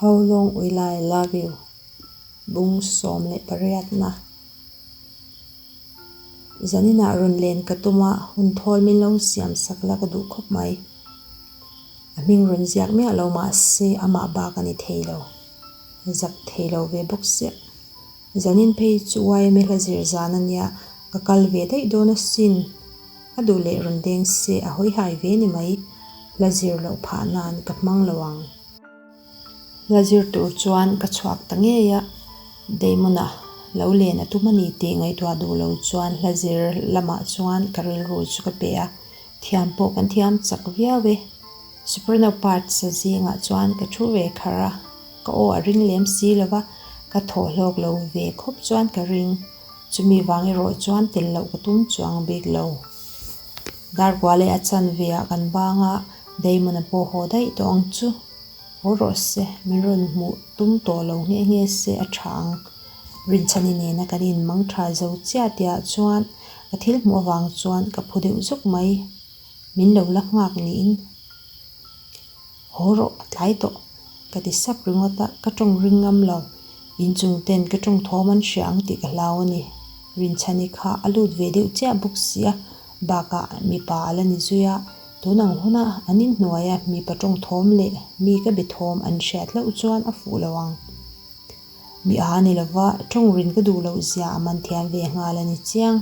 How long will I love you? Bung 18 na. Zaninah rawn len ka tum a, hun thawl min lo siam sak la ka duh khawp mai. A hming rawn ziak miah lo mah se amah bak a ni thei lo. Zak thei lo ve bawk siah. Zanin phei chu YMA hla zir zan a nia, ka kal ve daih dawn asin. A duh leh rawn deng se a hawi hai ve ni mai. Hla zir loh phah nan ka hmang lo ang. Hla zir tur chuan ka chhuak ta ngei a, Damon-a lo len a tum a ni tih ngaihtuah duh lo chuan hla zir lamah chuan ka rilru chu ka pe a, thiam pawh kan thiam chak viau e. Soprano part sa zingah chuan ka thu ve kharh a, ka aw a ring lem si lo va, ka thaw hlawk lo ve khawp chuan ka ring. Chumi vang erawh chuan tel loh ka tum chuang bik lo. Darkua leh a chanve ah kan bang a, Damon-a pawh haw daih tawh ang chu. Haw rawh se, min rawn hmuh tum tawh lo nghe nghe se a tha ang. Rinchhani nena kan inmang tha zo chiah tihah chuan ka thil hmuh avang chuan ka phu deuh zuk mai. Min lo la nghak niin. Haw rawh, a tlai tawh. Ka ti sap ringawt a, ka tawng ring ngam lo. Inchung ten ka tawng thawm an hria ang tih ka hlau a ni. Rinchhani kha a lut ve deuh chiah bawk si a, bakah mipa a la ni zui a, tun ang huna an inhnuaia mipa tawng thawm leh mi ka be thawm an hriat hlauh chuan a fuh lo ang. Mi a ni lova, tawng rin ka duh loh zia a man thiam ve nghal a ni chiang.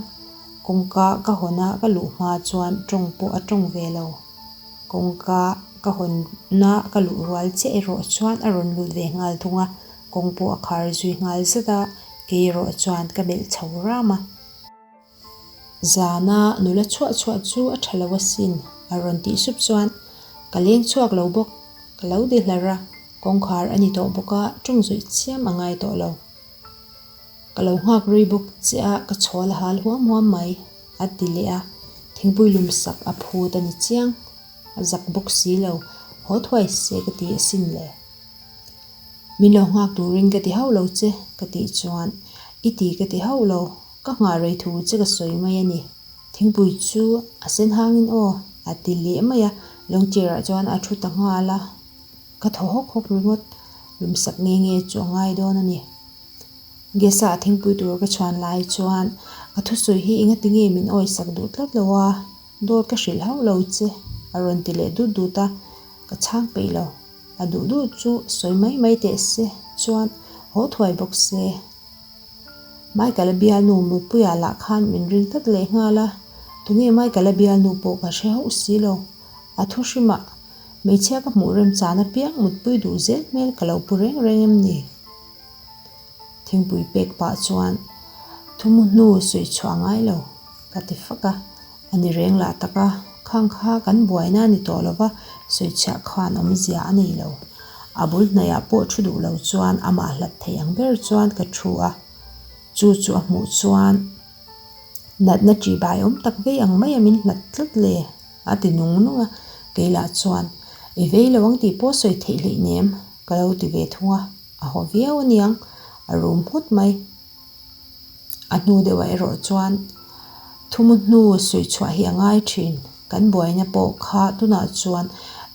Kawngka ka hawn a ka luh hma chuan tawng pawh a tawng ve lo. Kawngka ka hawn a ka luh rual chiah erawh chuan a rawn lut ve nghal thung a, kawng pawh a khar zui nghal zat a, kei erawh chuan ka melh chho ram a. Zana nula chhuah chhuah chu a tha lo asin a rawn tih sup chuan ka leng chhuak lo bawk, ka lo di hlar a, kawngkhar a ni tawh bawk a, tawng zawih chiam a ngai tawh lo. Ka lo nghak rei bawk che a, ka chhawl a hal huam huam mai, a ti leh a, thingpui lum sak a phut a ni chiang, a zak bawk si lo, haw thuai se ka ti asin le. Min lo nghak turin ka ti hauh lo che, ka tih chuan, I ti ka ti hauh lo, ka nghah rei thu che ka sawi mai a ni. Thingpui chu a sen hangin aw, a ti leh mai a, lawngchirah chuan a thu ta nghal a, ka thaw hawk hawk ringawt, lum sak nge nge chu a ngai dawn a ni. Gas-a thingpui tur ka chhuan lai chuan ka thusawi hi engati nge min awisak duh tlat lo a, dawt ka hrilh hauh lo che, a rawn ti leh dut dut a, ka chhang peih lo. A duh duh chu sawi mai mai teh se chuan haw thuai bawk se. Michael-a bialnu mutpuia lah khan min ring tlat leh nghal a, tunge Michael-a bialnu pawh ka hre hauh si lo. A thu hrimah hmeichhia ka hmuh remchan apiang mutpui duh zel hmel ka lo pu reng reng em ni? Thingpui pek pah chuan thumu hnu sawi chhuah ngai lo ka ti fak a, a ni reng lah tak a, khang kha kan buaina a ni tawh lo va, sawi chhiah khan awmzia a nei lo. A bul hnaihah pawh thu duh lo chuan amah hlat thei ang ber chuan ka thu a, chu chu a hmuh chuan natna ṭih bai awm tak vei ang mai a min hlat tlat le. A ti nung nung a, kei lah chuan, I vei lo ang tih pawh sawi theih hleih nem, ka lo ti ve thung a, a haw viau aniang, a rum nghut mai. A hnu deuhah erawh chuan, Thumu hnu sawi chhuah hi a ngai thin, kan buaina pawh kha tunah chuan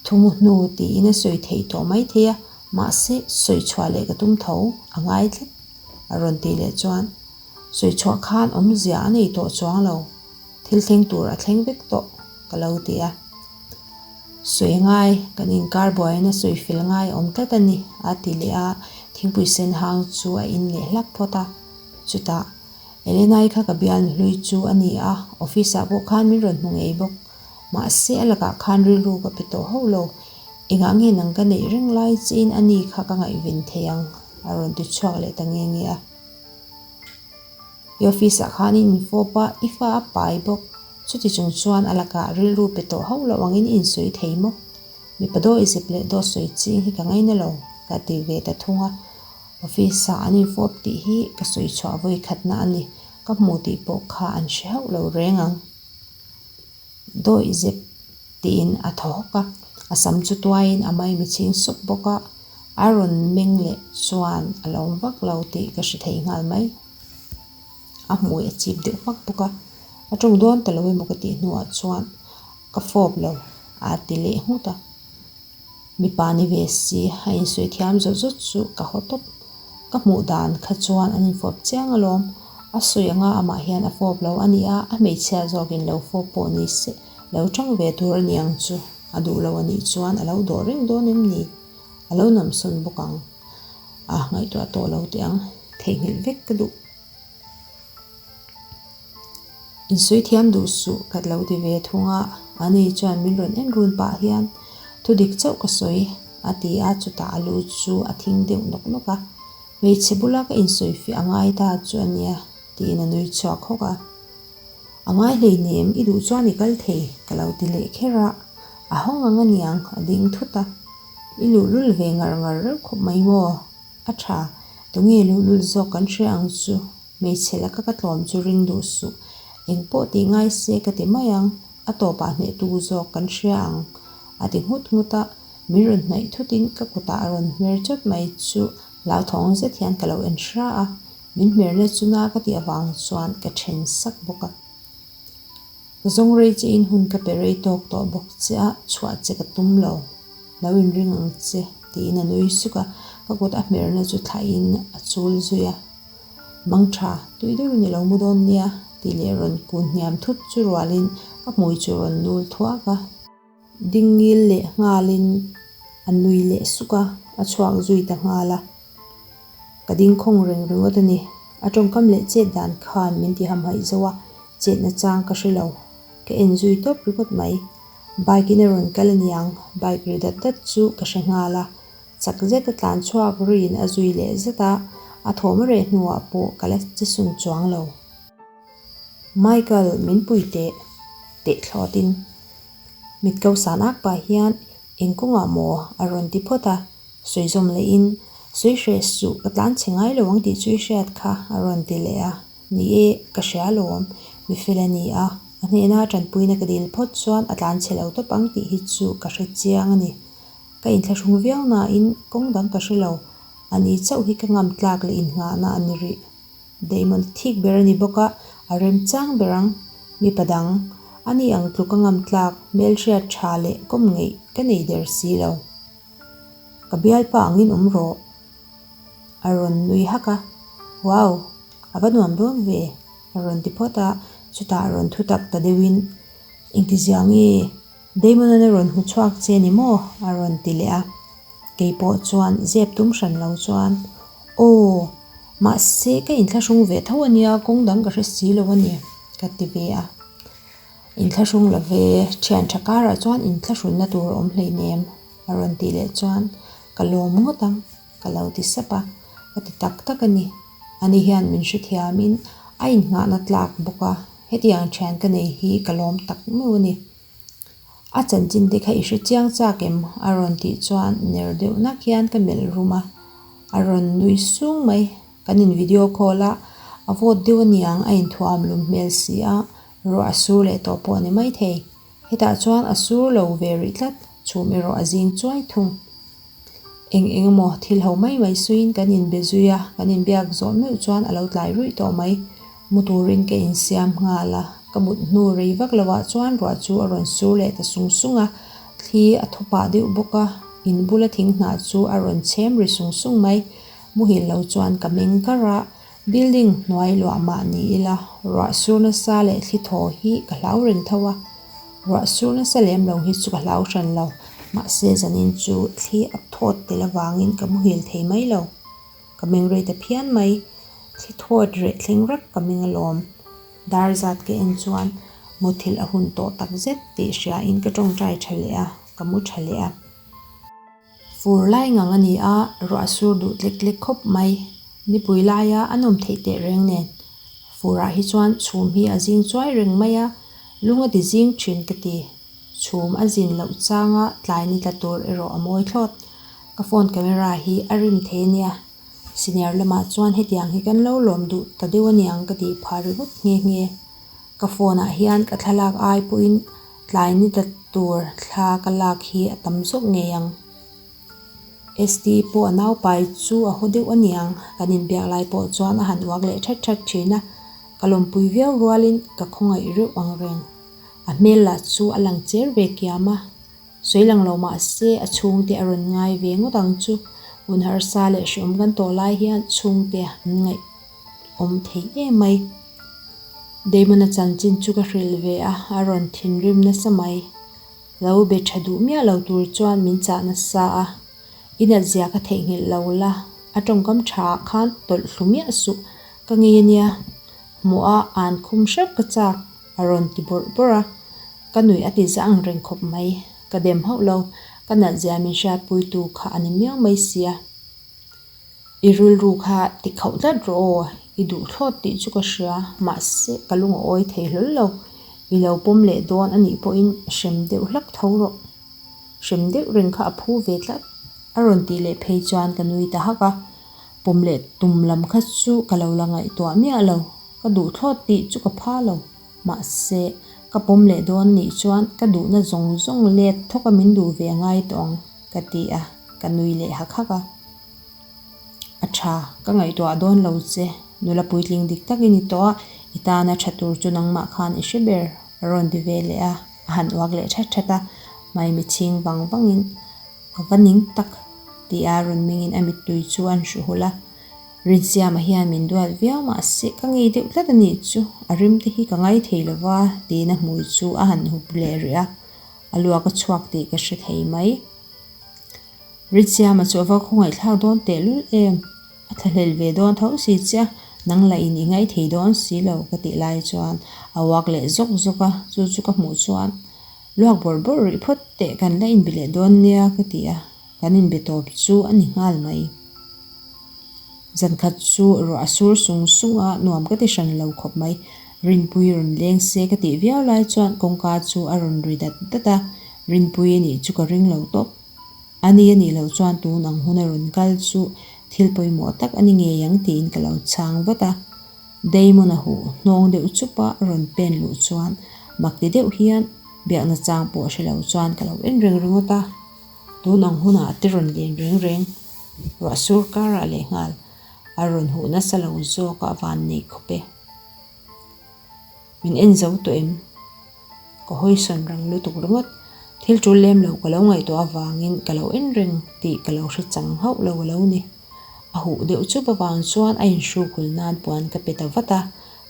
thumu hnu tiin a sawi theih tawh mai thei a, mahse sawi chhuah leh ka tum tho, a ngai tlat, a rawn tih leh chuan, Sawi chhuah khan awmzia a nei tawh chuang lo. Thil thleng tur a thleng vek tawh ka lo ti a. Sawi ngai, kan inkar buaiin a sawi fel ngai a awm tlat a ni, a ti leh a, thingpui sen hang chu a in leh hlak phawt a. Chutah, Elena-i kha ka bialnu hlui chu a ni a, office-ah pawh khan min rawn hmu ngei bawk. Mahse, a lakah khan rilru ka pe tawh hauh lo. Engah nge nang ka neih reng lai chiin a ni kha ka ngaihven thei ang, a rawn ti chhuak leh ta nge nge a. I office ah khan i infawp a, i fa a pai bawk. Chuti chung chuan a lakah rilru pe tawh hauh loh angin i insawi thei maw? Mipa daw i zep leh daw sawi ching hi ka ngaina lo, ka ti ve ta thung a. Office ah an infawp tih hi ka sawi chhuah vawi khatna a ni, ka hmu tih pawh kha an hre hauh lo reng ang. Daw i zep tiin a thaw hawk a, a sam chu tuaiin a mai michhing sup bawk a, a rawn meng leh chuan a lo vak lo tih ka hre thei nghal mai. A hmui a chip deuh hmak bawk a, a tawng dawn ta lo emaw ka tih hnuah chuan ka fawp lo a ti leh nghut a. Mipa ni ve si, a insawi thiam zawt zawt chu ka haw tawp. Ka hmuh dan kha chuan an infawp chiang alawm. A sawi anga amah hian a fawp lo a ni a, a hmeichhia zawkin lo fawp pawh ni se, lo tang ve tur a ni ang chu. A duh lo a nih chuan a lo dawh reng dawn em ni? A lo namsawn bawk ang. A ngaihtuah tawh lo teh ang, theihnghilh vek ka duh. Insawi thiam duh suh ka lo ti ve thung a, ani chuan min rawn en run pah hian thu dik chauh ka sawi a ti a, chutah a lu chu a thing deuh nawk nawk a, hmeichhe bula ka insawi fiah a ngai ta chu a nia tiin a nui chhuak hawk a. A ngai hleinem i duh chuan i kal thei ka lo ti leh kher a, a hawng ang a niang a ding thut a, i luhlul ve ngar ngar reuh khawp mai maw? A tha, tunge luhlul zawk kan hria ang chu, hmeichhe laka ka tlawm chu ring duh suh, eng pawh tih ngai se ka ti mai ang, a tawpah hnehtu zawk kan hria ang, a ti nghut nghut a, min rawn hnaih thutin ka kutah a rawn hmer chawt mai chu hlauthawng zet hian ka lo en hra a, min hmerna chu na ka tih avang chuan ka then sak bawk a. Ka zawng rei che in hun ka pe rei tawk tawh bawk che a, chhuah che ka tum lo. Lo inring ang che, tiin a nui suk a, ka kut a hmerna chu thlahin a chul zui a. Mang tha, tui deuhin i lo mu dawn nia, tih leh rawn kun hniam thut chu rualin ka hmui chu rawn nul thuak a. Ding ngil leh nghalin a nui leh suk a, a chhuak zui ta nghal a. Ka ding khawng reng ringawt a ni. A tawngkam leh chet dan khan min ti hamhaih zo a, chetna chang ka hre lo. Ka en zui tawp ringawt mai. Bike in a rawn kal aniang, bike ri dat dat chu ka hre nghal a. Chak zet a tlan chhuak riin a zui leh zet a, a thawm a reh hnuah pawh ka la che sun chuang lo. Michael, min pui teh, teh thlawtin. Mit ko san ak pah hian eng kawngah maw a rawn ti phawt a, sawi zawm lehin, Sawi hreh suh, ka tlan chhe ngai lo ang tih chu i hriat kha a rawn ti leh a. Ni e, ka hria alawm, mi fel a ni a, a hnena tanpuina ka dil phawt chuan a tlan chhe lo tawp ang tih hi chu ka hre chiang a ni. Ka inthlahrung viau nain kawng dang ka hre lo, ani chauh hi ka ngam tlak leh innghahna a ni rih. Damon thik ber a ni bawk a, a remchang ber ang. Mipa dang, a ni ang tluk a ngam tlak, hmelhriat tha leh kawm ngeih ka nei der si lo. Ka bialpa angin awm rawh. A rawn nui hak a, Wow! A va nuam dawn ve, a rawn ti phawt a, chutah a rawn thutak ta deuhin, Engtizia nge? Damon-an a rawn hmu chhuak che ni maw? a rawn ti leh a. Kei pawh chuan zep tum hran lo chuan, Aw, mahse ka inthlahrung ve tho a nia, kawng dang ka hre si lo a ni, ka ti ve a. Inthlahrung lo ve, thian tha karah chuan inthlahrunna tur a awm hleinem, a rawn tih leh chuan ka lawm ngawt ang, ka lo ti sap a, ka ti tak tak a ni. Ani hian min hrethiamin a innghahna tlak bawk a, hetiang thian ka nei hi ka lawm tak meuh a ni. A chanchin te kha i hre chiang chak em? a rawn tih chuan ner deuh nak hian ka melh rum a, a rawn nui sung mai. Kan in video call a, a vawt deuh aniang a inthuam lum hmel si a, ruah a sur leh tawh pawh a ni maithei. Hetah chuan a sur lo ve rih tlat, chhum erawh a zing chuai thung. Eng eng emaw thil ho mai mai suiin kan inbe zui a, kan inbiak zawh meuh chuan a lo tlai ruih tawh mai. Mu turin ka insiam nghal a, ka mut hnu rei vak lovah chuan ruah chu a rawn sur leh ta sung sung a, thli a thaw pah deuh bawk a, in bula thing hnah chu a rawn chhem ri sung sung mai. Muhil lo chuan ka meng kar a, building hnuai luah mah ni ila ruah sur nasa leh thli thaw hi ka hlau reng tho a, ruah sur nasa lem lo hi chu ka hlau hran lo, mahse zanin chu thli a thawt tel avangin ka muhil thei mai lo. Ka meng rei ta phian mai. Thli thawt reh thleng rak ka meng alawm. Dar zat ka en chuan muthilh a hun tawh tak zet tih hriain ka tawngtai tha leh a, ka mu tha leh a. Fur lai ngang a ni a, ruah sur duh tlek tlek khawp mai. Nipui laia a nawm theih teh reng nen. Furah hi chuan chhum hi a zing chuai reng mai a, lung a ti zing thin ka ti. Chhum a zin loh changa tlai ni tla tur erawh a mawi thlawt. Ka phone camera hi a rim thei a nia. Senior lamah chuan hetiang hi kan lo lawm duh ta deuh aniang ka tih phah ringawt nghe nghe. Ka phone ah hian ka thlalak ai pawhin tlai ni tla tur thla ka lak hi a tam zawk ngei ang. ST pawh a naupai chu a haw deuh aniang kan inbiak lai pawh chuan a han uak leh that that thin a. Ka lawmpui viau rualin ka khawngaih reuh ang reng. A hmel lah chu a lang cher ve kiam a. Sawi lang lo mah se a chhungte a rawn ngai ve ngawt ang chu. Hun harsa leh hreawm kan tawh lai hian chhungte an ngaih awm thei em mai. Damon-a chanchin chu ka hrilh ve a, a rawn thinrim nasa mai. Lo be tha duh miah lo tur chuan min chah nasa a, I natzia ka theihnghilh lo la, a tawngkam tha ah khan tawlh hlu miah suh, ka ngei ania, hmuh a an khum hrep ka chak, a rawn ti bawrh bawrh a, ka nuih a ti za ang reng khawp mai, ka dem hauh lo, ka natzia min hriatpuitu kha a ni miau mai sia. I rilru kha ti khauh tlat rawh aw, i duh thlawt tih chu ka hria, mahse ka lung a awi thei hlawl lo, i lo pawm leh dawn a nih pawhin hrem deuh hlak tho rawh. Hrem deuh reng kha a phu ve tlat, a rawn tih leh phei chuan ka nui ta hak a, pawm leh tum lam kha chu ka lo la ngaihtuah miah lo, ka duh thlawt tih chu ka pha lo, mahse ka pawm leh dawn nih chuan ka duhna zawng zawng let thawka min duh ve a ngai tawh ang. Ka ti a, ka nui leh hak hak a. A tha, ka ngaihtuah dawn lo che, nula puitling dik tak i ni tawh a, i tana tha tur chu nangmah khan i hre ber, a rawn ti ve leh a, a han uak leh that that a, maimi chhing vang vangin, Ka va ning tak, ti a rawn mingin a mittui chu a hru hulh a. Rinsiama hian min duat viau mahse ka ngei deuh tlat a nih chu, a rim te hi ka ngai thei lo va, tiin a hmui chu a han hup leh rih a. A luak a chhuak tih ka hre thei mai. Rinsiama chu a va khawngaihthlak dawn tehlul em? A thlahlel ve dawn tho si che a, nang lah in i ngaih thei dawn si lo ka tih lai chuan a uak leh zawk zawk a, chu chu ka hmuh chuan luak bawrh bawrh rih phawt teh kan la inbe leh dawn nia ka ti a, kan inbe tawp chu a ni nghal mai. Zankhat chu ruah a sur sung sung a, nuam ka ti hran lo khawp mai. Rinpui rawn leng se ka tih viau lai chuan kawngka chu a rawn ri dat dat a, Rinpui a nih chu ka ring lo tawp. A ni a nih loh chuan tun ang hun a rawn kal chu thil pawimawh tak a ni ngei ang tiin ka lo chhang vat a. Damon a huh hnawng deuh chup a rawn pen luh chuan mak ti deuh hian biakna chang pawh hre lo chuan ka lo en reng ringawt a. Tun ang hunah te rawn len reng reng, ruah sur karah leh nghal a rawn huh nasa lo zawk a van nei khawp e. Min en zo tawh em? Ka hawisawn rang lutuk ringawt. Thil tul lem lo ka lo ngaihtuah avangin ka lo en reng tih ka lo hre chang hauh lo a lo ni. A huh deuh chup avang chuan a inhruk hul nan puan ka pe ta vat a,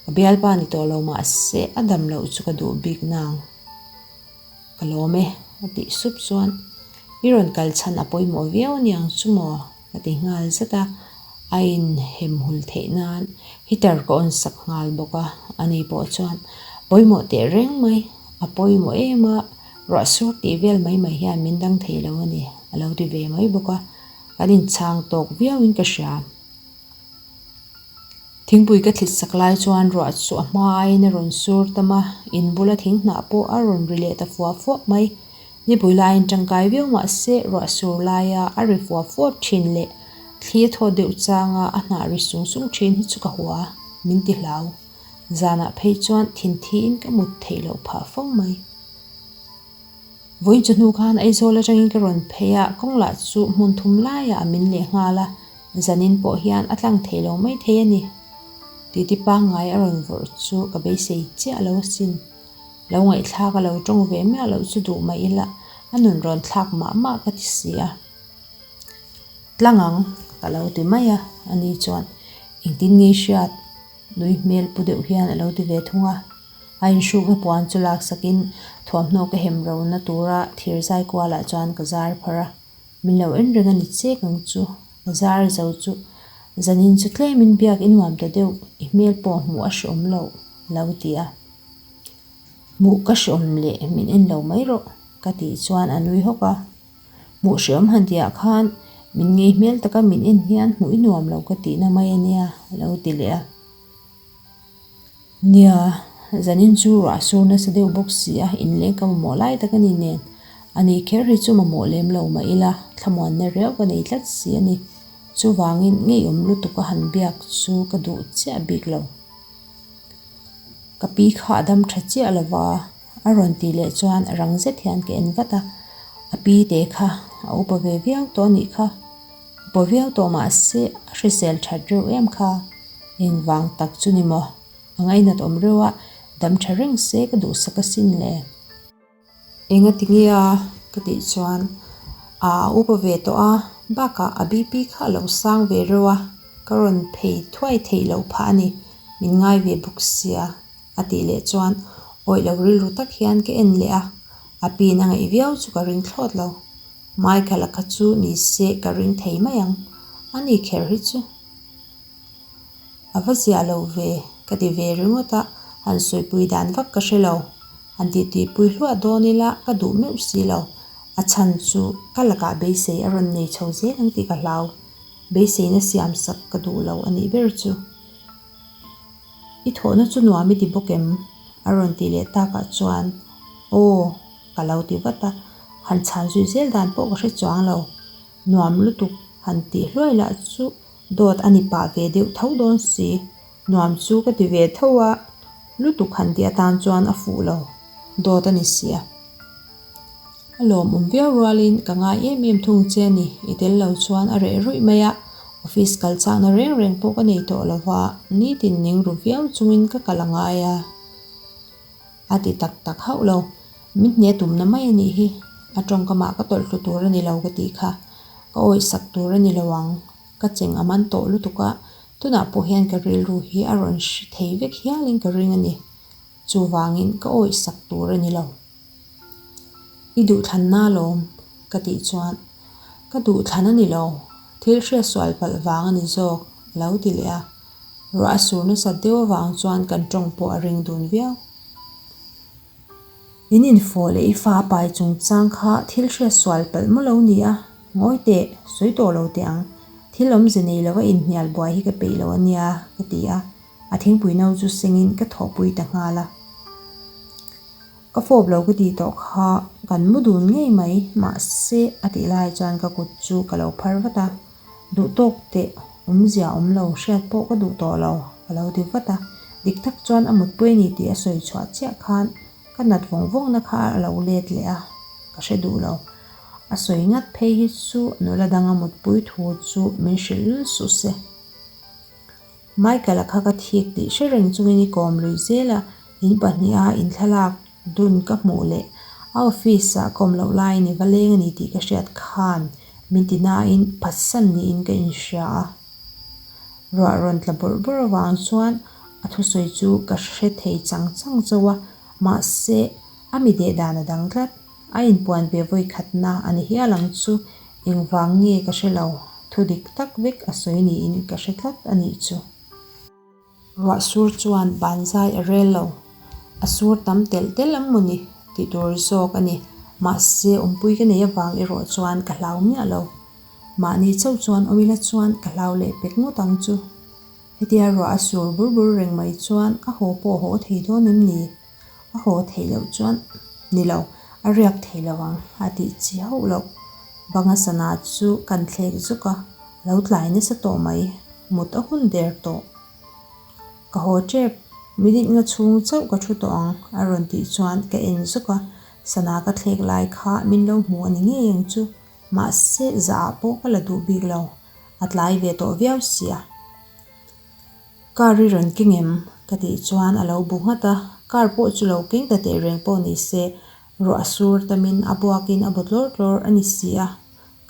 ka bialpa ni tawh lo mahse a dam loh chu ka duh bik nang. Ka lawm e, a tih sup chuan i rawn kal chhan a pawimawh viau aniang chu maw? ka ti nghal zat a, a inhem hul theih nan heater ka on sak nghal bawk a, ani pawh chuan pawimawh teh reng mai, a pawimawh em a, ruah sur tih vel mai mai hian min dang thei lo a ni, a lo ti ve mai bawk a, kan inchhang tawk viauin ka hria. Thingpui ka thlit sak lai chuan ruah chu a hma aiin a rawn sur tam a, in bula thing hnah pawh a rawn ri leh ta fua fuap mai. Nipui laiin tangkai viau mah se ruah sur laia a ri fua fuap thin leh thli a thaw deuh changa a hnah ri sung sung thin hi chu ka hua, min ti hlau. Zanah phei chuan thinthiin ka mut theih loh phah fo mai. Vawiin chu hnu khan Aizawl atangin ka rawn phei a, kawng lah chu hmun thum laiah a min leh nghal a, zanin pawh hian a tlang thei lo mai thei a ni. Titi pangngai a rawn vawrh chu ka beisei chiah lo asin. Lo ngaihthlak a lo tawng ve miah loh chu duh mah ila a nun rawn thlak mah mah ka ti si a. Tlang ang ka lo ti mai a, ani chuan engtin nge i hriat? Nui hmel pu deuh hian a lo ti ve thung a. A inhrukna puan chu laksakin thuamhnaw ka hem rona tura thir zai kualah chuan ka zar pharh a, min lo en reng a ni chek ang chu, ka zar zo chu zanin chu tlemin biak i nuam ta deuh, i hmel pawh hmuh a hreawm loh a lo ti a. Hmuh ka hreawm leh min en lo mai rawh ka tih chuan a nui hawk a, hmuh hreawm han tihah khan min ngei hmel taka min en hian hmuh i nuam lo ka tihna mai a nia a lo ti leh a. Nia, zanin chu ruah sur nasa deuh bawk si a, inleng ka mamawh lai tak a ni nen. Ani kher hi chu mamawh lem lo mah ila, thlamuanna riau ka nei tlat si a ni. Chuvangin ngeiawm lutuk a han biak chu ka duh chiah bik lo. Ka pi kha a dam tha chiah lo va, a rawn tih leh chuan rang zet hian ka en vat a. A pi te kha a upa ve viau tawh a nih kha. Upa viau tawh mah se a hrisel that reuh em kha. Engvang tak chu ni maw? A ngainat awm reuh a, dam tha reng se ka duhsak asin le. Enga ti nge a? Ka tih chuan a upa ve tawh a, bakah a BP kha a lo sang ve reuh a, ka rawn phei thuai theih loh phah a ni, min ngai ve bawk sia a tih leh chuan awih lo rilru tak hian ka en leh a, a pin a ngaih viau chu ka ring thlawt lo. Michael-a kha chu ni se ka ring thei mai ang, a ni kher hi chu. A va ziah lo ve, ka ti ve ringawt a, han sawipui dan vak ka hre lo. Han tihtuipui hluah dawn ila ka duh meuh si lo. A chhan chu ka lakah beisei a rawn nei chho zel ang tih ka hlau. Beiseina siam sak ka duh lo a nih ber chu. I thawhna chu nuam i ti bawk em? A rawn tih leh takah chuan, Aw, ka lo ti vat a, han chhan zui zel dan pawh ka hre chuang lo. Nuam lutuk han tih hluai lah chu dawt a ni pah ve deuh tho dawn si. Nuam chu ka ti ve tho a, lutuk han tih atan chuan a fuh lo, dawt a ni si a. A lawmawm viau rualin ka ngai em em thung che a ni, i tel lo chuan a reh ruih mai a, office kal chakna reng reng pawh ka nei tawh lo va, nitin ning ru viau chungin ka kal a ngai a. A ti tak tak hauh lo. Min hne tumna mai a nih hi. A tawngkamah ka tawlh hlu tur a ni lo ka tih kha. Ka awihsak tur a ni lo ang. Ka cheng a man tawh lutuk a, tunah pawh hian ka rilru hi a rawn hri thei vek hialin ka ring a ni. Chuvangin ka awihsak tur a ni lo. I duhthlanna alawm ka tih chuan ka duhthlan a ni lo. Thil hriatsual palh vang a ni zawk a lo ti leh a. Ruah a sur nasat deuh avang chuan kan tawng pawh a ring dun viau. In infawh leh i fa pai chungchang kha thil hriat sual palh maw lo ni a, ngawi teh, sawi tawh lo teh ang. Thil awmze nei lova inhnial buai hi ka peih lo a nia, ka ti a, a thingpui no chu sengin ka thawhpui ta nghal a. Ka fawp lo ka tih tawh kha kan mu dun ngei mai, mahse a tih lai chuan ka kut chu ka lo phar vat a, duh tawk teh awmzia awm lo hriat pawh ka duh tawh lo ka lo ti vat a, dik tak chuan a mutpui a ni tih a sawi chhuah chiah khan ka nat vawng vawng na kha a lo let leh a, ka hre duh lo. A sawi ngat phei hi chu nula danga mutpui thu chu min hrilh lul suh se. Michael-a kha ka thik tih hre reng chungin i kawm lui zel a, in pahniha in thlalak dun ka hmuh leh a office-ah ka awm loh laiin i va leng a ni tih ka hriat khan min ti nain phatsan niin ka inhria a. Ruah rawn tla bawrh bawrh avang chuan a thusawi chu ka hre thei chang chang chauh a, mahse a mi deh dan a dang tlat. A inpuan ve vawi khatna a ni hial ang chu, engvang nge ka hre lo, thu dik tak vek a sawi niin ka hre tlat a nih chu. Ruah sur chuan banzai a rel lo, a sur tam telh telh ang maw ni tih tur zawk a ni, mahse awmpui ka nei avang erawh chuan ka hlau miah lo. Mahni chauh chuan awm ila chuan ka hlau leh pek ngawt ang chu. Hetia ruah a sur bur bur reng mai chuan a haw pawh a haw thei dawn em ni? A haw theih loh chuan ni lo, a riak thei lo ang a tih chi hauh loh. Banga sana chu kan thlek zuk a, a lo tlai nasa tawh mai, mut a hun der tawh. Ka haw tep, minute nga chhung chauh ka thu tawh ang a rawn tih chuan ka en zuk a, sana ka thlek lai kha min lo hmu a ni ngei ang chu, mahse zah ah pawh ka la duh bik lo, a tlai ve tawh viau sia. Car i rawn keng em? Ka tih chuan a lo bu nghat a, car pawh chu lo keng ta teh reng pawh ni se, ruah a sur tamin a buakin a bu tlawr tlawr a ni si a,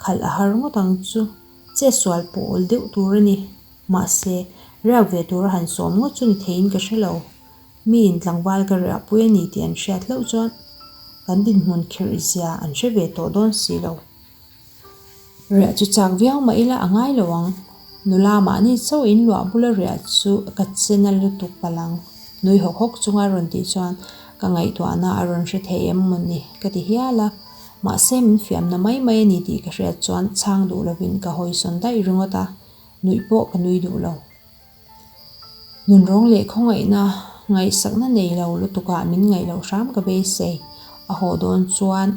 khalh a har ngawt ang chu, che sual pawh awl deuh tur a ni. Mahse, riak ve tura han sawm ngawt chu ni theiin ka hre lo. Miin tlangval ka riahpui a ni tih an hriat hlauh chuan kan dinhmun khirh zia an hre ve tawh dawn si lo. Riah chu chak viau mah ila a ngai lo ang. Nula mahni chauh in luah bula riah chu ka che na lutuk palh ang. Nui hawk hawk chunga rawn tih chuan ka ngaihtuahna a rawn hre thei em maw ni ka ti hial a. Mahse min fiamna mai mai a ni tih ka hriat chuan chhang duh lovin ka hawisawn daih ringawt a, nuih pawh ka nui duh lo. Nunrawng leh khawngaihna ngaihsakna nei lo lutukah min ngaih loh hram ka beisei. A haw dawn chuan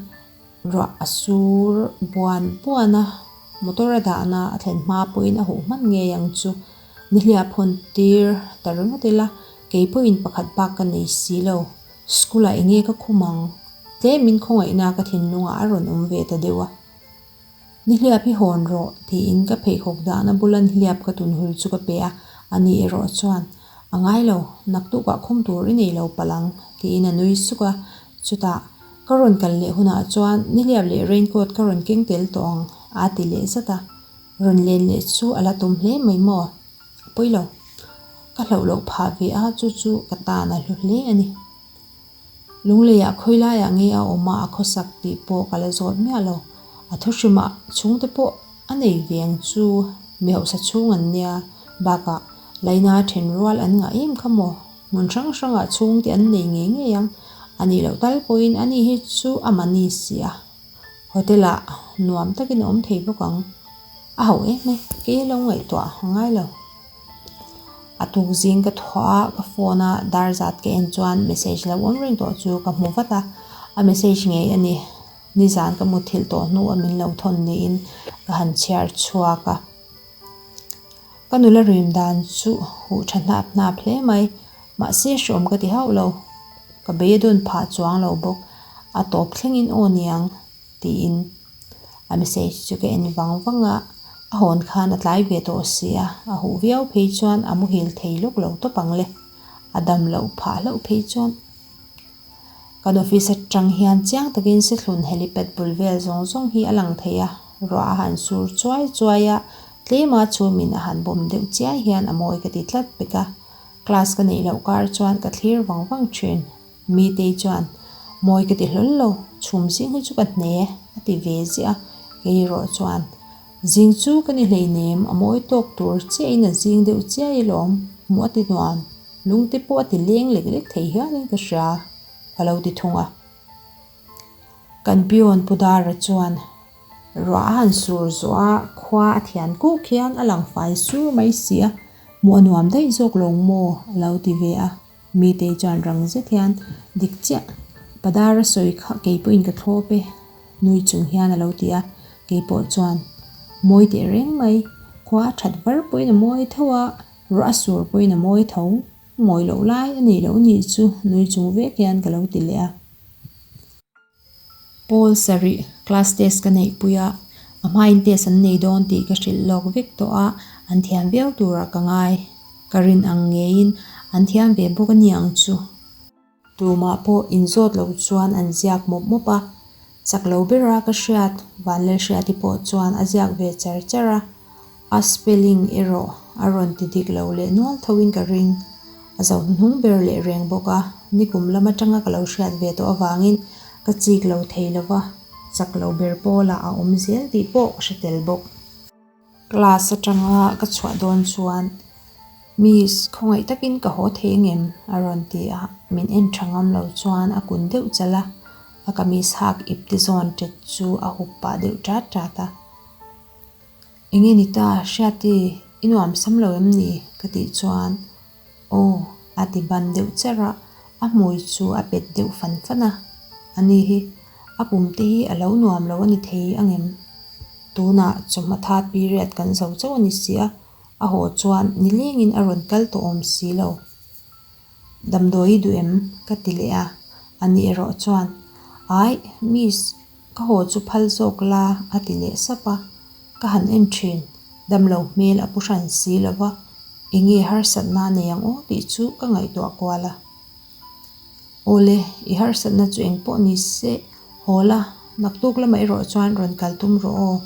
ruah a sur buan buan a, motor a dahna a thlen hma pawhin a huh hman ngei ang chu. Nihliah phawn tir ta ringawt ila, kei pawhin pakhat bak ka nei si lo. School ah enge ka khum ang? Tlemin khawngaihna ka thinlungah a rawn awm ve ta deuh a. Nihliap hi hawn rawh, tiin ka pheikhawk dahna bula nihliap ka tunhul chu ka pe a, ani erawh chuan, A ngai lo, naktukah khum tur i nei lo palh ang, tiin a nui suk a, chutah, Ka rawn kal leh hunah chuan nihliap leh raincoat ka rawn keng tel tawh ang, a ti leh zat a. Rawn len leh chu a la tum hle mai maw? A pawi lo. Ka hlauh loh phah ve a, chu chu ka tan a hlu hle a ni. Lungleiah khawi laiah nge a awm a, a khawsak tih pawh ka la zawt miah lo. A thuhrimah chhungte pawh a nei ve ang chu mi hausa chhung an nia, bakah laina then rual an ngah em kha maw? Hmun hrang hrangah chhungte an nei ngei ngei ang. A nih loh tal pawhin ani hi chu a mahni si a, hotel-ah nuam takin a awm thei bawk ang. A hauh em e, kei lo ngaihtuah a ngai lo. A tuk zing ka thawh a, ka phone a dar zat ka en chuan message lo awm reng tawh chu ka hmu vat a, a message ngei a ni. Nizan ka muthilh tawh hnu a min lo thawn niin ka han chhiar chhuak a. Ka nula rim dan chu huh tha hnap hnap hle mai, mahse hreawm ka ti hauh lo. Ka bei a dawn phah chuang lo bawk, a tawp thlengin aw niang. Tiin a message chu ka en vang vang a, a hawn khan a tlai ve tawh si a, a huh viau phei chuan a muhil thei lawk lo tawp ang le, a dam loh phah hlauh phei chuan. Kan office atang hian chiang takin Sithlun helipad bul vel zawng zawng hi a lang thei a, ruah a han sur chuai chuai a, tlema chhumin a han bawm deuh chiai hian a mawi ka ti tlat pek a, class ka neih loh kar chuan ka thlir vang vang thin. Mitei chuan, Mawi ka ti hlawl lo, chhum zing hi chu ka hne, a ti ve ziah a. Kei erawh chuan, Zing chu ka ni hleinem, a mawi tawk tur chiahin a zing deuh chiai alawm, hmuh a ti nuam, lungte pawh a ti leng lek lek thei hialin ka hria, ka lo ti thung a. Kan peon Pu Dara chuan, Ruah a han sur zawh a, khua a thian kuk hian a lang fai sur mai si a, hmuh a nuam daih zawk lo maw? a lo ti ve a. Mitei chuan rang zet hian, Dik chiah, Padar a sawi kha kei pawhin ka thlawp e, nui chung hian a lo ti a. Kei pawh chuan, Mawi teh reng mai, khua a that var pawhin a mawi tho a, ruah a sur pawhin a mawi tho, mawi loh lai a nih loh nih chu, nui chung vek hian ka lo ti leh a. Paul sarih class test ka neihpui a, a hmain test an nei dawn tih ka hrilh lawk vek tawh a, an thiam viau turah ka ngai. Ka rin ang ngeiin an thiam ve bawk a ni ang chu. Tumah pawh inzawt lo chuan an ziak mawp mawp a, chak lo bera ka hriat Vanlalhriati pawh chuan a ziak ve char char a. A spelling erawh a rawn ti dik lo leh nual tho in ka ring. A zo hnuhnung ber leh reng bawk a, nikum lam atanga ka lo hriat ve tawh avangin ka chik lo thei lo va, chak lo ber pawlah a awm zel tih pawh ka hre tel bawk. Class atanga ka chhuah dawn chuan Miss, khawngaih takin ka haw thei angem? a rawn ti a, min en tha ngam lo chuan a kun deuh chalh a, a kamis hak ipte zawn tet chu a hup pah deuh tat tat a. Enge ni ta, Hriati, i nuam sam lo em ni? ka tih chuan, Aw, a ti ban deuh cher a, a hmui chu a pet deuh fan fan a. Ani hi, a pum te hi a lo nuam lo a ni thei angem? Tunah chawhma third period kan zo chauh a ni si a, a haw chuan nilengin a rawn kal tawh awm si lo. Damdawi i duh em? ka ti leh a, ani erawh chuan, Aih, miss, Ka haw chu phal zawk la a ti leh sap a, ka han en thin, damlo hmel a pu hran si lo va, enge harsatna a nei ang aw tih chu ka ngaihtuah kual a. Awle, i harsatna chu eng pawh ni se, haw la, naktuk lamah erawh chuan rawn kal tum rawh aw,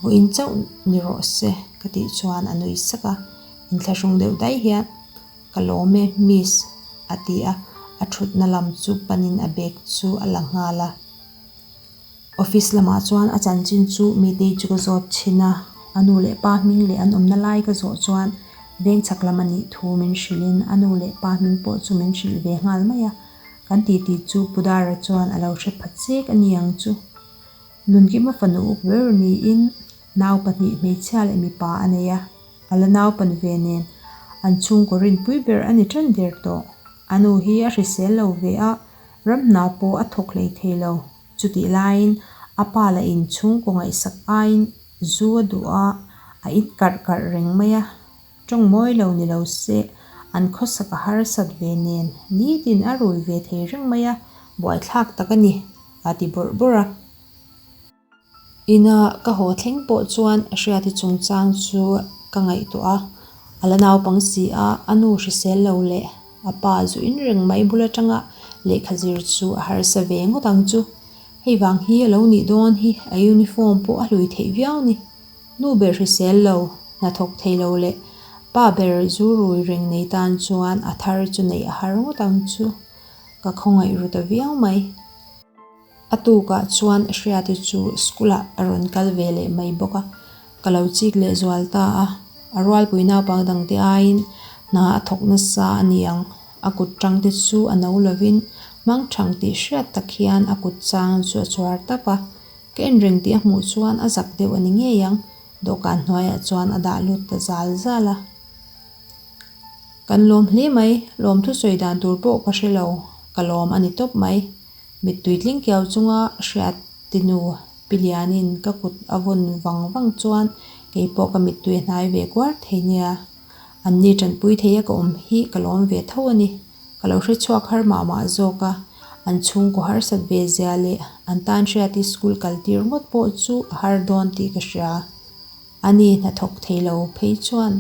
vawiin chauh ni rawh se ka tih chuan a nui sak a, inthlahrung deuh daih hian ka lawm e miss a ti a, a thutna lam chu panin a bag chu a la nghal a. Office lamah chuan a chanchin chu mitei chu ka zawt thin a, a nu leh pa hming leh an awmna lai ka zawh chuan veng chhak lam a nih thu min hrilhin a nu leh pa hming pawh chu min hrilh ve nghal mai a, kan titi chu Pu Dara chuan a lo hre pha chek a ni ang chu. Nunkima fanu uk ber niin nau pahnih hmeichhia leh mipa a nei a, a la naupan ve nen an chhungkaw rinpui ber a ni ṭan der tawh. A nu hi a hrisel lo ve a, Ram hna pawh a thawk hlei thei lo. Chutih laiin a pa lah in chhungkaw ngaihsak aiin zu a duh a, a in karh karh reng mai a. Tawng mawi lo ni lo se an khawsak a harsat ve nen nitin a rui ve thei reng mai a, buaithlak tak a ni, a ti bawrh bawrh a. Ina ka haw thleng pawh chuan Hriati chungchang chu ka ngaihtuah a, a la naupang si a, a nu hrisel lo leh a pa zu in reng mai bul atanga Lehkha zir chu a harsa ve ngawt ang chu. Hei vang hi a lo nih dawn hi a uniform pawh a hlui theih viau ni. Nu ber hrisel lo, hnathawk thei lo leh pa ber zu rui reng nei tan chuan a thar chu neih a har ngawt ang chu. Ka khawngaih ru ta viau mai. A tukah chuan Hriati chu school ah a rawn kal ve leh mai bawk a, ka lo chik leh zual ta a. A rualpui naupang dangte aiin hna a thawk nasa a ni ang. A kut tang te chu a no lovin hmang thang tih hriat tak hian a kut chang chu a chuar tap a. Ka en reng tih a hmuh chuan a zak deuh a ni ngei ang, dawhkan hnuaiah chuan a dah lut ta zal zal a. Kan lawm hle mai, lawmthu sawi dan tur pawh ka hre lo, ka lawm a ni tawp mai. Mittui tling kiau chunga hriat tinu Pi Lianin ka kut a vawn vang vang chuan kei pawh ka mittui a hnai ve kuar thei nia. An ni tanpui thei a ka awm hi ka lawm ve tho a ni. Ka lo hre chhuak har mah mah zawk a, an chhungkaw harsat ve zia leh an tan hriati school kal tir ngawt pawh chu a har dawn tih ka hria. A ni hnathawk thei lo phei chuan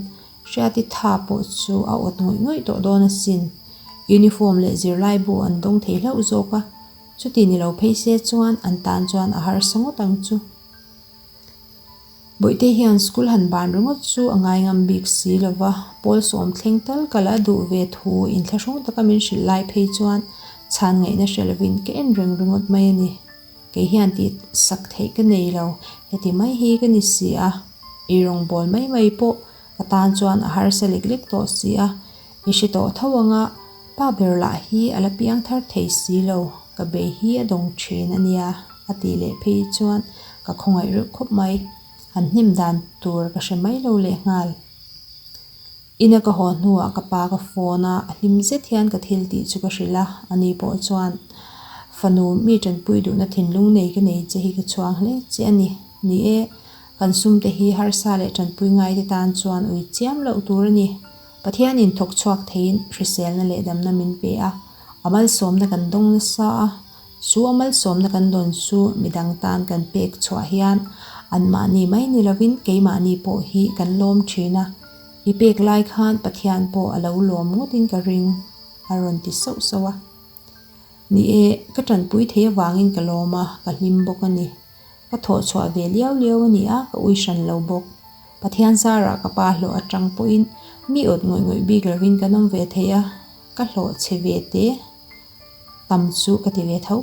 Hriati tha pawh chu a awt ngawih ngawih tawh dawn asin. Uniform leh zirlaibu an dawng thei hlauh zawk a, chuti ni lo phei se chuan an tan chuan a harsa ngawt ang chu. Bawihte hian school han ban ringawt chu a ngai ngam bik si lo va, pawl sawm thleng tal kal a duh ve thu inthlahrung taka min hrilh lai phei chuan chhan ngaihna hre lovin ka en reng ringawt mai a ni. Kei hian tih sak theih ka nei lo, heti mai hi ka ni si a, eirawngbawl mai mai pawh ka tan chuan a harsa lek lek tawh si a, i hre tawh tho ang a, pa ber lah hi a la piang thar thei si lo, ka bei hi a dawng thin a nia, a tih leh phei chuan ka khawngaih reuh khawp mai, han hnem dan tur ka hre mai lo lehnghal. Ina ka haw hnuah ka pa ka phone a, a hlim zet hian ka thil tih chu ka hrilh a, ani pawh chuan fanu mi tanpui duhna thinlung nei ka nei che hi ka chhuang hle che a ni. Ni e, kan sum te hi harsa leh tanpui ngaite tan chuan ui chiam loh tur a ni. Pathianin thawk chhuak theiin hriselna leh damna min pe a, a malsawmna kan dawng nasa a, Chu a malsawmna kan dawn chu midang tan kan pek chhuah hian anmahni mai ni lovin keimahni pawh hi kan lawm thin a, i pek lai khan Pathian pawh a lo lawm ngawtin ka ring, a rawn ti sauh sauh a. Ni e, ka tanpui thei avangin ka lawm a, ka hlim bawk a ni. Ka thawh chhuah ve liau liau a ni a, ka ui hran lo bawk. Pathian zarah ka pa hlawh atang pawhin mi awt ngawih ngawih bik lovin kan awm ve thei a, ka hlawh chhe ve te. Tam chu ka ti ve tho.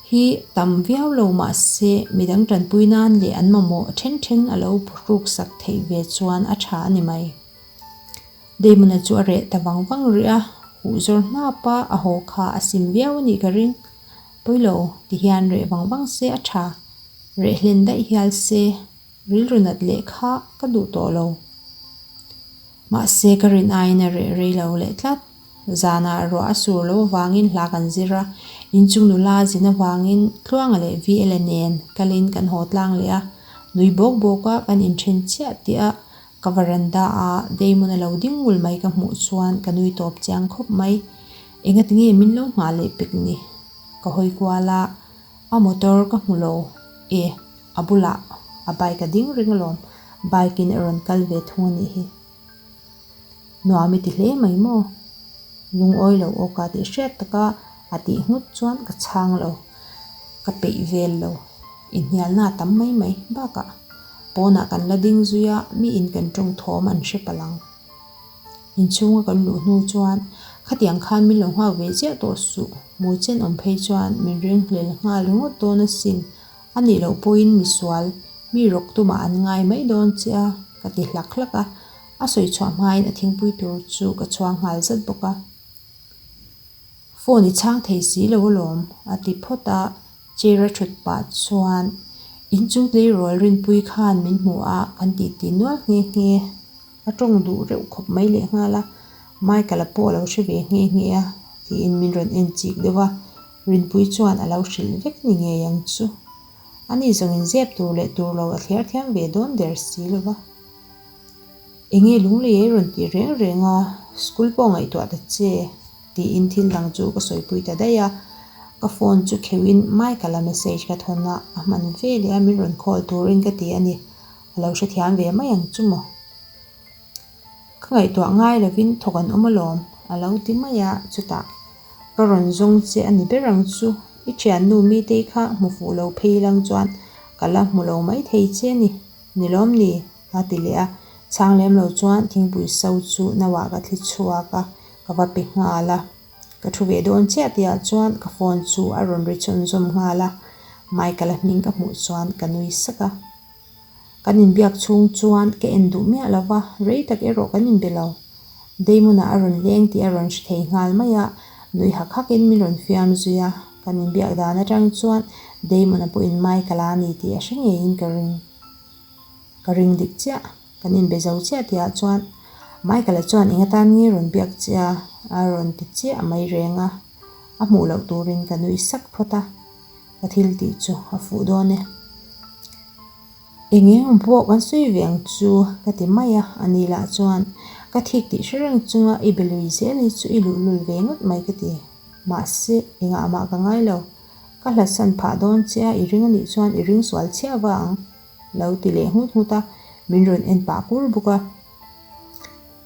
Hi tam viau lo mahse midang tanpui nan leh an mamawh then then a lo phuhruk sak theih ve chuan a tha a ni mai. Damon-a chu a reh ta vang vang rih a, huh zawr hnap a a haw kha a sim viau a nih ka ring. Pawilo ti hian reh vang vang se a tha, reh hlen daih hial se rilru nat leh kha ka duh tawh lo. Mahse ka rin aiin a reh rei lo leh tlat. Zanah ruah a sur lo avangin hla kan zir a, inchung nula zin avangin Tluanga leh VL-a nen kalin kan haw tlang leh a, nui bawk bawk a kan inthen chiah tih a ka varanda a Damon a lo ding ngul mai ka hmuh chuan ka nui tawp chiang khawp mai. Engati nge min lo nghah leh pek ni? Ka hawi kual a, a motor ka hmu lo e, a bulah a bike a ding reng alawm, bike in a rawn kal ve thung a nih hi. Nuam i ti hle mai maw? Lungawi lo awka tih hriat taka a tih nghut chuan ka chhang lo, ka peih vel lo. Inhnialna a tam mai mai bakah pawnah kan la ding zui a, miin kan tawng thawm an hre palh ang. Inchhunga kan luh hnu chuan khatiang khan min lo nghak ve chiah tawh suh, hmui chen awm phei chuan min ringhlel nghal ringawt dawn asin. A nih loh pawhin misual, mi rawk tumah an ngai mai dawn che a, ka ti hlak hlak a. A sawi chhuah hmain a thingpui tur chu ka chhuang nghal zat bawk a. Phone i chhang thei si lo alawm, a ti phawt a. Chair a thut pah chuan inchung tleirawl Rinpui khan min hmu a, kan titi nual nghe nghe. A tawng duh reuh khawp mai lehnghal a, Michael-a pawh a lo hre ve nghe nghe a, tiin min rawn en chik deuh a. Rinpui chuan a lo hrilh vek ni ngei ang chu. Ani zawngin zep tur leh tur lo a thliar thiam ve dawn der si lo va. Enge lunglei ei rawn tih reng reng a, school pawh ngaihtuah ta che, tiin thil dang chu ka sawipui ta daih a. Ka phone chu kheuhin Michael-a message ka thawn a, a hman ve leh a min rawn call turin ka ti a ni. A lo hrethiam ve mai ang chu maw? Ka ngaihtuah ngai lovin thawk an awm alawm, a lo ti mai a, chutah. Ka rawn zawng che a ni ber ang chu, i thiannu Mitei kha hmu fuh lo phei lang chuan ka la hmu lo mai thei che a ni, ni lawm ni? a ti leh a, chhang lem lo chuan thingpui so chu nauah ka thli chhuak a, ka va pe nghal a. Ka thu ve dawn chiah tihah chuan ka phone chu a rawn ri chhunzawm nghal a, Michael-a hming ka hmuh chuan ka nui sak a. Kan inbiak chhung chuan ka en duh miah lo va, rei tak erawh kan inbe lo. Damon-ah a rawn leng tih a rawn hre thei nghal mai a, nui hak hakin min rawn fiam zui a, kan inbiak dan atang chuan Damon-a pawhin Michael-a a ni tih a hre ngeiin ka ring. Ka ring dik chiah, kan inbe zo chiah tihah chuan Michael-a chuan eng atan nge rawn biak che a? a rawn ti chiah mai reng a, a hmuh loh turin ka nui sak phawt a. Ka thil tih chu a fuh dawn e. Eng eng pawh kan sawi ve ang chu ka ti mai a, a ni lah chuan ka thik tih hre reng chunga i be lui zel hi chu i luhlul ve ngawt mai ka ti. Mahse, engah mah ka ngai lo. Ka hlatsan phah dawn che a, i ring anih chuan i ring sual chhiah va ang lo ti leh nghut nghut a, min rawn en pah kur bawk a.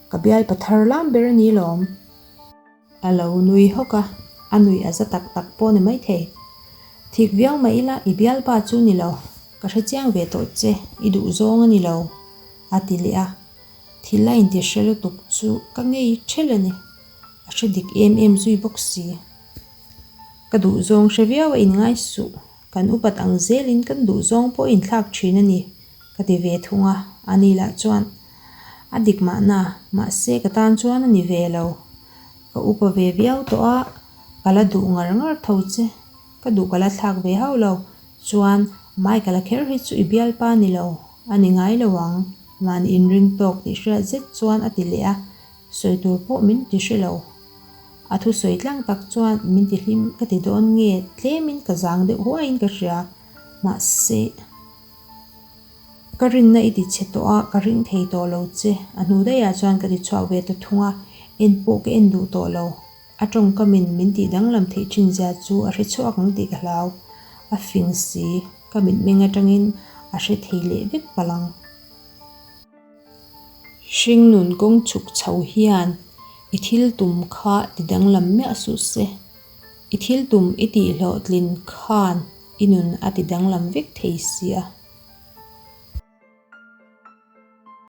Ka bial pathar lam ber a ni lawm. A lo nui hawk a, a nuih a za tak tak pawh ni maithei. Thik viau mah ila i bialpa chu ni lo, ka hre chiang ve tawh che, i duh zawng a ni lo, a ti leh a. Thil a inti hre lutuk chu ka ngei ṭhelh a ni, a hre dik em em zui bawk si. Ka duh zawng hre viau a inngai suh, kan upat ang zelin kan duh zawng pawh a inthlak ṭhin a ni, ka ti ve thung a, ani lah chuan A dik mahna, mahse ka tan chuan a ni ve lo. Ka upa ve viau tawh a, ka la duh ngar ngar tho che. Ka duh ka la thlak ve hauh lo. Chuan, Michael-a kher hi chu i bialpa ni lo, a ni ngai lo ang. Mahni inring tawk tih hriat zet chuan a ti leh a, sawi tur pawh min ti hre lo. A thusawi tlang tak chuan min ti hlim ka ti dawn nge tlemin ka zang deuh huaiin ka hria. Mahse. Ka rinna i ti chhe tawh a, ka ring thei tawh lo che. A hnu daihah chuan ka ti chhuak ve ta thung a, en pawh ka en duh tawh lo. A tawngkamin min tih danglam theih thin zia chu a hre chhuak ang tih ka hlau. A fing si, ka mitmeng atangin a hre thei leh vek palh ang. Hringnun kawng chhuk chho hian i thil tum kha ti danglam miah suh se. I thil tum i tihhlawhtlin khan i nun a ti danglam vek thei si a.